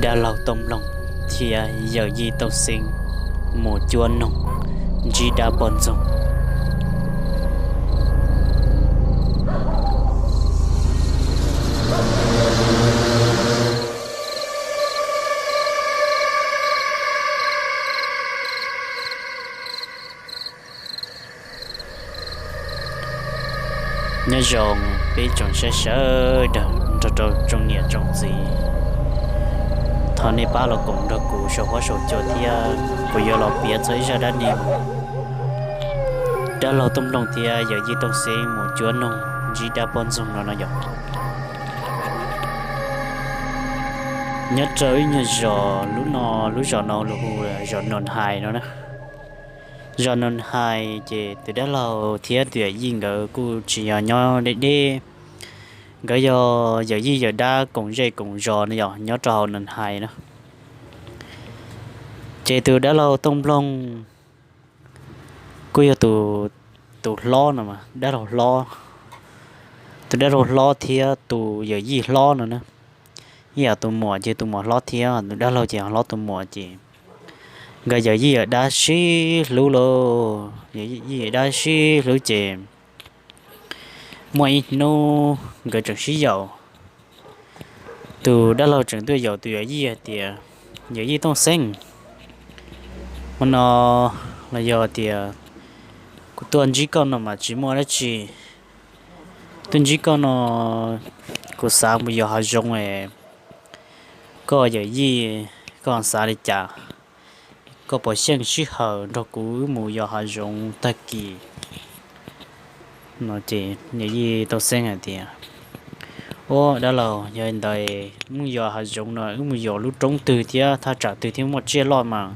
Dab laug Tooj Nploog thiab yawm yij Tooj Xeeb mus cuab noog ntsib dab poj ntxoog. Nyob zoo peb tsoom saib sawv daws nrog rau tsoom niam tsoom txiv. Thov nej pab los koom nrog kuv saum huab saum cua thiab kuv yuav los piav txog ib zaj dab neeg dab laug Tooj Nploog thiab yawm yij Tooj Xeeb mus cuab noog ntsib dab poj ntxoog no no yog. Nyob rau ib nyuag zos, lub no, lub zos no lus hu zos Noos Hais no na. Zos Noos Hais ces tus dab laug thiab tus yawm yij nkawd kuj tsis yog nyob deb deb, nkawd yog yawm yij yawm dab koom zej koom zos no yog nyob rau hauv Noos Hais na. Ces tus dab laug Tooj Nploog kuj yog tus, tus hlob no, dab laug hlob, tus dab laug hlob thiab tus yawm yij hlob no na. Ib yam tus muam ces tus muam hlob thiab tus dab laug ces hlob tus muam ces nkawd yawm yij yawm dab sib hlub lauj, yawm yij yawm dab sib hlub ces muaj ib hnub nkawd tseem sib yaum. Tus dab laug tseem tuaj yaum tus yawm yij hais tias, Yawm yij Tooj Xeeb, hmo no los yog tias kuv tuaj ntsib koj no mas tsis muaj dab tsi. Tuaj ntsib koj no kuv xav mus yos hav zoov es koj yawm yij, koj xav li cas? Koj puas xyeej sij hawm nrog kuv wb mus yos hav zoov tag kis? No ces yawm yij Tooj Xeeb hais tias, Ua dab laug, yog li ntawd wb mus yos hav zoov no wb mus yos lub roob twg thiab thaj tsam twg thiaj muaj tsiaj loj mas?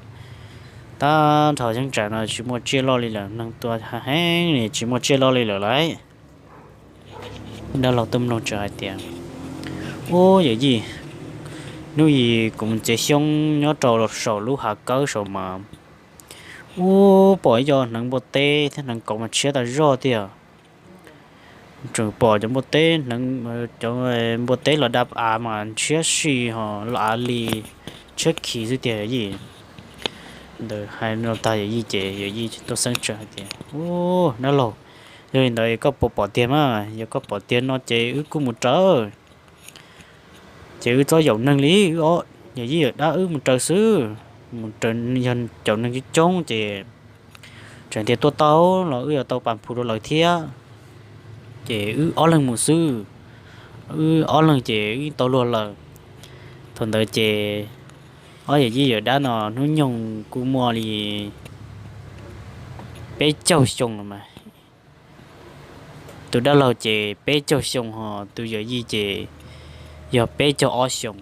Tab nrho yeeb tsam no tsis muaj tsiaj loj li lawm, neeg tua heev li tsis muaj tsiaj loj li lawm lauj. Dab laug Tooj Nploog txawm hais tias, Ub yawm yij, hnub i kuv mus txiav xyoob nyob rau saum lub hav kawb saum mas ub pom ib co hneev npua teb thiab hneev kauv mas tshiab tas zog tiag. Tseem pom cov npua teb, cov npua teb los da av mas ntshiab si ho los av li tshiab khiv xwb tiag yawm yij. Ntawd hais no tag yawm yij ces yawm yij Tooj Xeeb txawm hais tias, Ub dab laug, yog li ntawd koj puas pom tiag mas? Yog koj pom tiag no ces wb kuj mus raws. Ces wb txhob yaum neeg li, yawm yij yawm dab wb mus raws xwb. Mus raws yog caum neeg coob coob ces tseem tias tua tau los wb yuav tau pas phu rau lawv thiab. Ces wb ob leeg mus xwb, wb ob leeg ces wb tau luag lawm. Thaum ntawd ces ob yawm yij yawm dab no hnub nyoog kuj muaj li peb caug xyoo los mas. Tus dab laug ces peb caug xyoo ho tus yawm yij ces yog peb caug ob xyoo.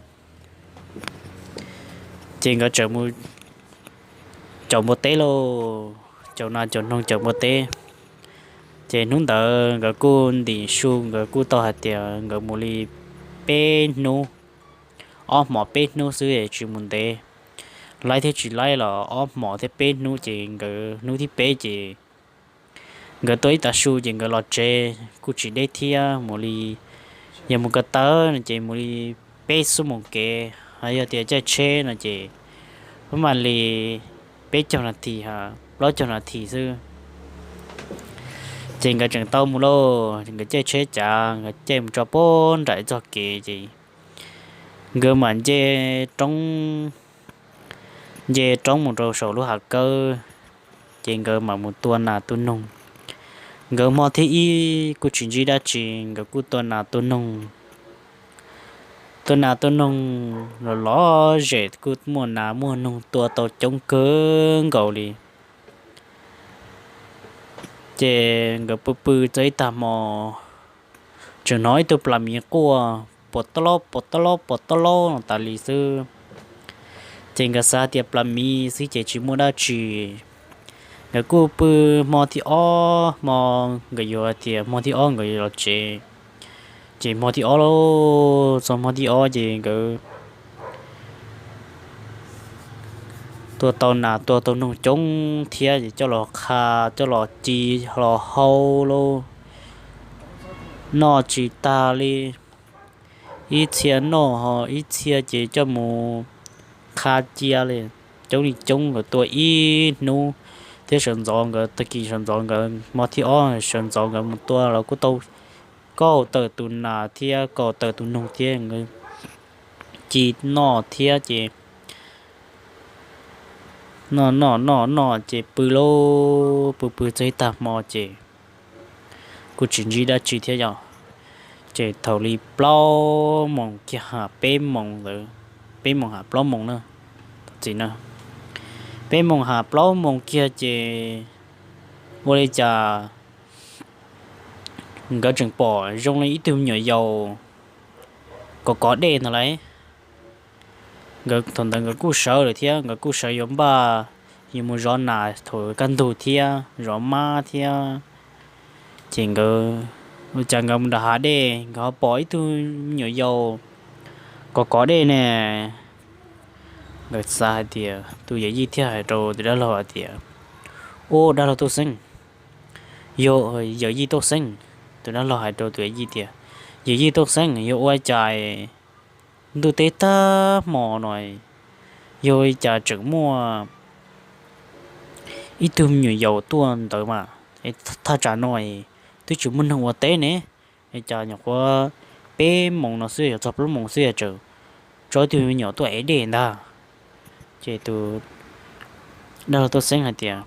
Ces nkawd txawm mus caum npua teb lauj, caum nas caum noog caum npua teb. Ces hnub ntawd nkawd kuj ntim su, nkawd kuj tau hais tias nkawd mus li peb hnub, ob hmos peb hnub xwb tsis mus ntev. Laib thiab tsis laib los ob hmos thiab peb hnub ces nkawd hnub thib peb ces nkawd tuaj ib tav su ces nkawd los tsev kuj tsis deb thiab, mus li, yog mus ko taw no ces mus li peb xuab moos kev, ho yog tias caij tsheb no ces pab mam li peb caug nas this, plaub caug nas this xwb. Ces nkawd tseem tau mus lauj, nkawd caij tsheb cav nkawd caij mus tso pab nraim txoj kev ces nkawd mam nce roob, nce roob mus rau saum lub hav kawb, ces nkawd mam mus tua nas tua noog. Nkawd hmo thib ib kuj tsis ntsib dab tsi, nkawd kuj tua nas tua noog. Tua nas tua noog los lom zem kuj muaj nas muaj noog tua tau coob kawg nkaus li. Ces nkawd pw pw txog ib tag hmo, tseem hnov ib tug plas miv quaj puas tob laub puas tob laub puas tob laub no tas li xwb. Ces nkawd xav tias plas miv xwb ces tsis muaj dab tsi. Nkawd kuj pw hmo thib ob, hmo, nkawd yuav tias hmo thib ob nkawd yuav los tsev. Ces hmo thib ob lauj, txog hmo thib ob ces nkawd tua tau nas tua tau noog coob thiab ces coj los qha, coj los ci, los hau lauj, noj tsis tag li. ib txhia noj ho ib txhia ces coj mus qha cia li. Coob li coob nkawd tua ib hnub thiab sawv ntxov nkawd, tag kis sawv ntxov nkawd hmo thib ob sawv ntxov nkawd mus tua los kuj tau kaum tawm tus nas thiab kaum tawm tus noog thiab nkawd ci noj thiab ces noj noj noj noj ces pw lauj, pw pw txog ib tag hmo ces kuj tsis ntsib dab tsi thiab yom. Ces thaum li plaub moos kiag ha peb moos ntawd, peb moos ha plaub moos na, txim na, peb moos ha plaub moos kiag ces ua li cas nkawd tseem pom zoo li ib tug me nyuam yaus kov kov dej ntag lauj. Nkawd thaum ntawd nkawd kuj sawv lawm thiab, nkawd kuj sawv yuav npaj yuav mus zov nas thaum kaj ntug thiab zov mab thiab. Ces nkawd, ua cas nkawd mus nram hav dej nkawd ho pom ib tug me nyuam yaus kov kov dej ne. Nkawd xav hais tias, tus yawm yij thiaj hais rau tus dab laug hais tias, Ub, dab laug Tooj Xeeb, yog, yawm yij Tooj Xeeb. Tus dab laug hais rau tus yawm yij tias, Yawm yij Tooj Xeeb, yog ua cas ntuj teb tag hmo no yog ua cas tseem muaj ib tug me nyuam yaus tuaj ntawd mas, thaj tsam no twb tsis muaj neeg ua teb ne, cas nyuam qhuav peb moos no xwb, yog txog plaub moos xwb yog tseem tso ib tug me nyuam tuaj ev dej ntag. Ces tus dab laug Tooj Xeeb hais tias,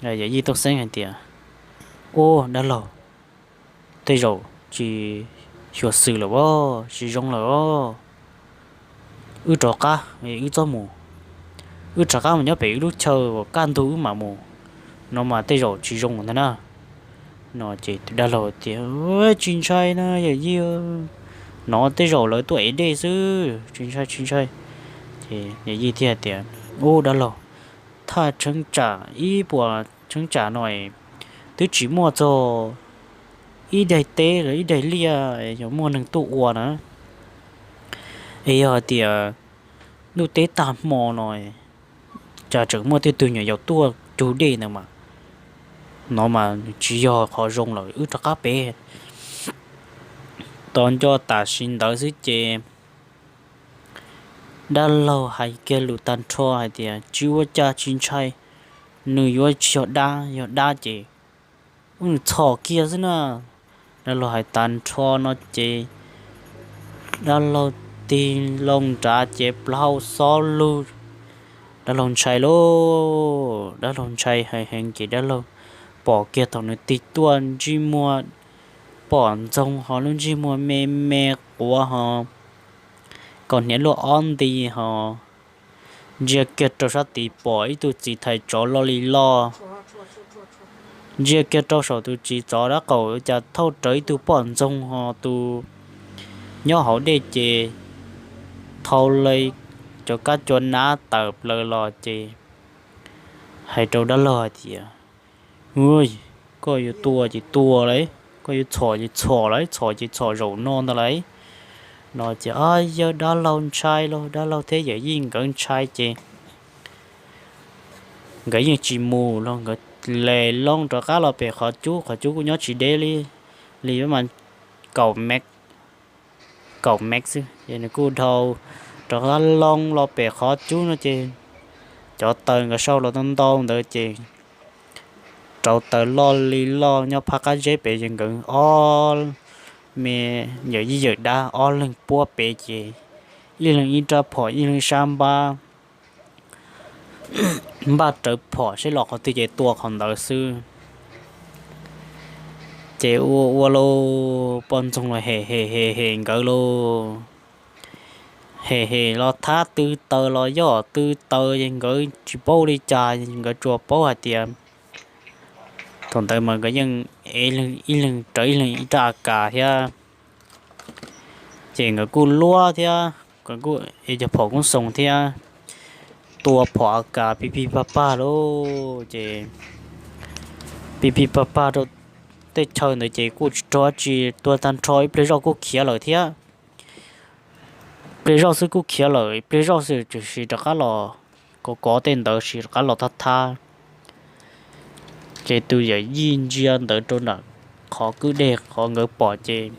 yawm yij Tooj Xeeb hais tias, Ub, dab laug, tej zaum tsis xyuam xim lawm os, tsis zoo lawm os. Wb rov qab, wb txhob mus, wb rov qab mus nyob pem wb lub chaw uas kaj ntug wb mam mus, no mas tej zaum tsis zoo ntag na. No ces tus dab laug tias, Tsis ntshai na yawm yij, no tej zaum lawv tuaj ev dej xwb, tsis ntshai tsis ntshai. Ces yawm yij thiaj tias, Ub, dab laug, thaj cheeb tsam ib puas cheeb tsam no twb tsis muaj txog ib daim teb los ib daim liaj yog muaj neeg tuaj ua na. Es yog hais tias ntuj teb tag hmo no cas tseem muaj tej tug nyuam yaus tuaj cug dej ntawd mas, no mas tsis yog qhov zoo lawm, wb rov qab pem. Tos nco tam sim ntawd xwb ces dab laug hais kiag lus tag nrho hais tias, Tsis ua cas, tsis ntshai, nws yuav tsis yog dab, yog dab ces ub, nws txhom kiag xwb na. Dab laug hais tag nrho no ces dab laug tig loo nrad ces plaub hau xob lug, dab laug ntshai lauj. Dab laug ntshai heev heev ces dab laug pom kiag thaum nws tig tuaj ntsej muag pom ntxoog ho lub ntsej muag me me quav ho kaus hniav luaj ob nti ho ntsia kiag rau sab tid pom ib tug txiv thais tsov loj li loj. Ntsia kiag rau saum tus txiv tsov dab qaum cas thauj rawv ib tug poj ntxoog ho tus nyob hauv dej ces thau li cov kab cua nab tawm plaws los ces hais rau dab laug hais tias, Ua, koj yuav tua ces tua lauj, koj yuav txhom ces txhom lauj, txhom ces txhom zaum no ntag lauj. No ces, o, yawg dab laug ntshai lauj, dab laug thiab yawm yij nkawd ntshai ces nkawd yeej tsis mus los nkawd les loo rov qab los pem qhov cub, qhov cub kuj nyob tsis deb li, li mas kaum mev, kaum mev xwb ces nws kuj dhau rov qab loo los pem qhov cub no ces cov taws nkawd sau los tau ntau ntawd ces rauv taws loj li loj nyob phab qab zeb pem ces nkawd ob me yawm yij yawm dab ob leeg puab pem ces ib leeg ib rab phom ib leeg ib sab npab, npaj rawv phom seb los qhov twg ces tua qhov ntawd xwb. Ces ua ua lauj, poj ntxoog los hem hem hem hem nkawd lauj. Hem hem los thab tw taws los yoj tw taws ces nkawd tsis paub li cas, nkawd tsuas paub hais tias thaum ntawd mas nkawd yeej ib leeg rawv ib leeg ib rab A kas thiab. Ces nkawd kuj luab thiab, nkawd kuj ev cov phom koob xoos thiab, tua phom A kas pig pig pag pag lauj. Ces pig pig pag pag rau tej chaw ntawd ces kuj tsis raug dab tsi, tua tag nrho ib pliag zoj kuj khiav lawm thiab. Pliag zoj xwb kuj khiav lawm, pliag zoj xwb tseem rov qab los, kov kov tej ntawd tseem rov qab los thab thab. Ces tus yawm yij ntsia ntawd rau nram qhov kwj deg qhov nkawd pom ces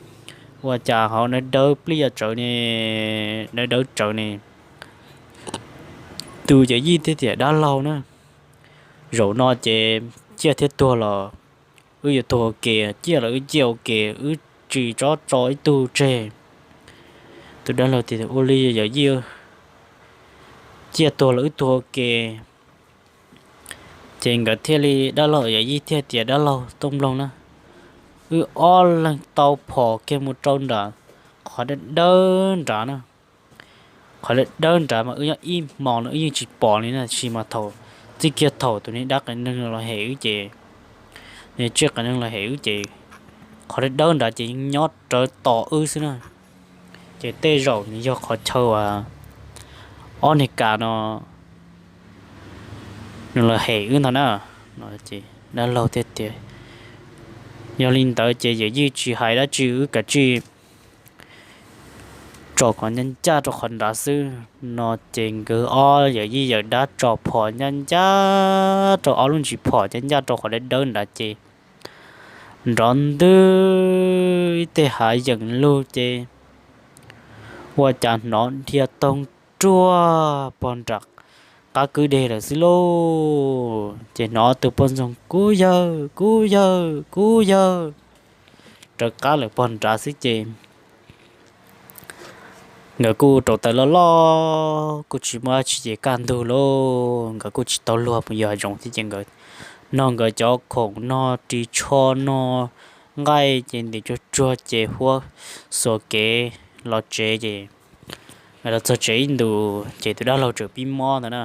ua cas ho dawb dawb pliaj tsawv ne, dawb dawb tsawv ne. Tus yawm yij thiaj tias, dab laug na, zaum no ces ciaj thiab tuag los wb yuav tuag ua ke, ciaj los wb ciaj ua ke, wb tsis txhob tso ib tug tseg. Tus dab laug tias, ua li yawm yij, ciaj tuag los wb tuag ua ke. Ces nkawd thiaj li, dab laug yawm yij thiaj tias, dab laug Tooj Nploog na, wb ob leeg tau phom kiag mus rau nram qhov dawb dawb nrad na. Qhov dawb dawb nrad mas wb nyob ib hmos no wb yeej tsis pom li na, tab sis mas thaum, txij kiag thaum tus niag dab qias neeg los hem wb ces, niag tsiaj qias neeg los hem wb ces, qhov dawb dawb nrad ces yeej nyob rawv tos wb xwb na. Ces tej zaum nws yog qhov chaw uas ob niag kas no nws los hem wb ntag na. Dab laug thiaj tias, yog li ntawd ces yawm yij tsis hais dab tsi, wb kav tsij tso kom ncaj ncaj rau qhov nrad xwb. No ces nkawd ob yawm yij yawm dab tso phom ncaj ncaj rau, ob lub ntsis phom ncaj ncaj rau qhov dawb dawb nrad ces nrov ntwg ib tej hav yeem lug ces ua cas hnov dhia toog ruag pog nram qab kwj deg lawm xwb lauj. Ces hnov ob tug poj ntxoog, kuv yawg, kuv yawg, kuv yawg, raws qab lawm pog nrad xwb ces nkawd kuj rauv taws loj loj, kuj tsis muaj dab tsi ces kaj ntug lauj, nkawd kuj tsis tau luag mus yos zoov thiab ces nkawd nog nkawd cov khoom, nog ris tsho, nog nqaij ces ntim tsuag tsuag ces huab xuas kev los tsev ces nkawd los txog tsev ib ntus ces tus dab laug tseem pib mob ntawd na.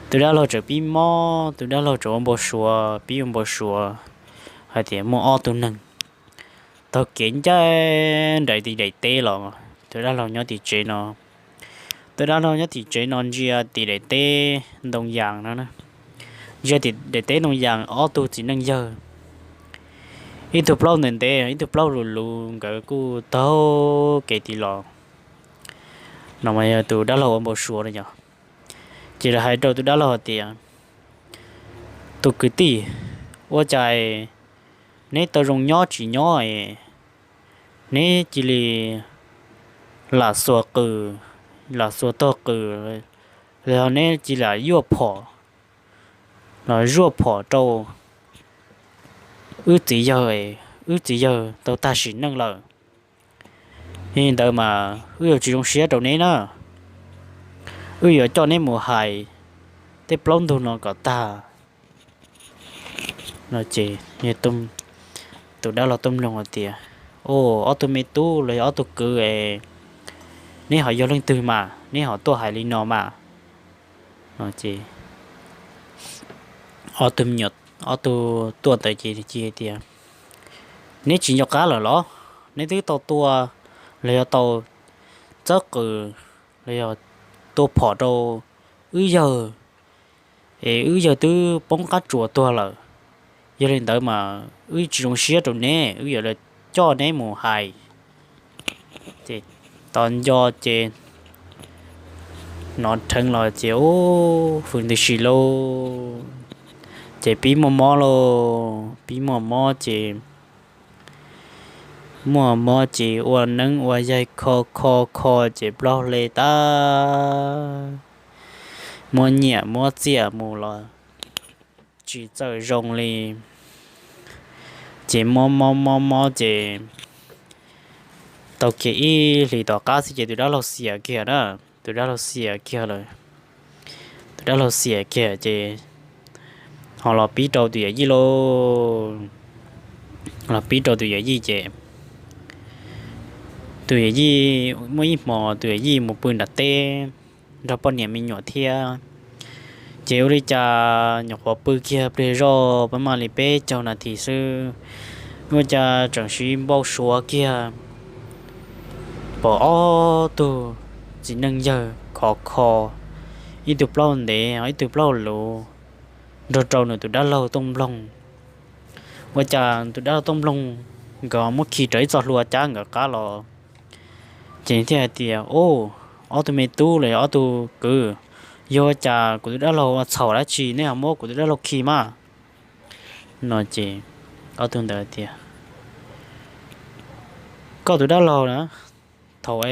Tus dab laug tseem pib mob, tus dab laug tseem ua npau suav, pib ua npau suav hais tias muaj ob tug neeg taug kev ncaj nraim tim daim teb los. Tus dab laug nyob tim tsev no, tus dab laug nyob tim tsev no ntsia tim daim teb ntoo yas no, ntsia tim daim teb ntoo yas ob tug txiv neej yawg, ib tug plaub ntev ntev, ib tug plaub luv luv, nkawd kuj taug kev tim los. No mas yog tus dab laug ua npau suav no yog. Ces lawv hais rau tus dab laug tias, tus kwv tij, ua cas neb tau zoo nyob tsis nyob es neb cia li lam xuas qws, lam xuas tog qws, los yog neb cia li lam yuaj phom, los zuaj phom rau wb txiv yawg, wb txiv yawg tau tag sim neej lawm. Yog li ntawd mas wb yuav tsis zoo siab rau neb na, wb yuav coj neb mus hais tej plaub ntug no kom tag. No ces tus dab laug Tooj Nploog hais tias, o, ob tug me tub los yog ob tug kwv es, neb ho yog leej twg mas neb ho tuaj hais li no mas? No ces ob tug me nyuam, ob tug tuaj ntawd ces hais tias, neb tsis nco qab lawm los? Neb twb tau tua los yog tau txawb qws los yog tua phom rau wb yawg es wb yawg twb poob qab tsuas tuag lawm. Yog li ntawd mas wb tsis zoo siab rau neb, wb yuav coj neb mus hais. Ces tos nco ces hnov dheev los ces ub, hws ntws si lauj, ces pib muaj mob lauj, pib muaj mob ces muaj mob ces ua neeb ua yaig kho kho kho ces plaub hle tag, muab nyiam muab txiaj mus los tsis txawj zoo li. Ces mob mob mob mob ces tau kiag ib hlis tom qab xwb ces tus dab laug xiam kiag na, tus dab laug xiam kiag lawm. Tus dab laug xiam kiag ces ho los pib rau tus yawm yij lauj, los pib rau tus yawm yij ces tus yawm yij, muaj ib hmo tus yawm yij mus pw nram teb nrog poj niam me nyuam thiab. Ces ua li cas nyuam qhuav pw kiag pliag zoj pab maj li peb caug nas this xwb, ua cas tseem siv npau suav kiag pom ob tug txiv neej yawg khov kho, ib tug plaub ntev ib tug plaub luv, nrog rau nws tus dab laug Tooj Nploog. Ua cas tus dab laug Tooj Nploog nkawd muab khi rau ib txoj hlua cab nkawd qab los. Ces thiaj hais tias, o, ob tug me tub los yog ob tug kwv, yog ua cas kuv tus dab laug ua txhaum dab tsi neb ho muab kuv tus dab laug khi mas? No ces ob tug ntawd tias, Koj tus dab laug na, thaum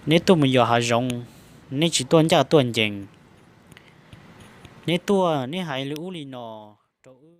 neb tuaj mus yos hav zoov, neb tsis tuaj ncaj tuaj ncees, neb tuaj neb hais li ub li no rau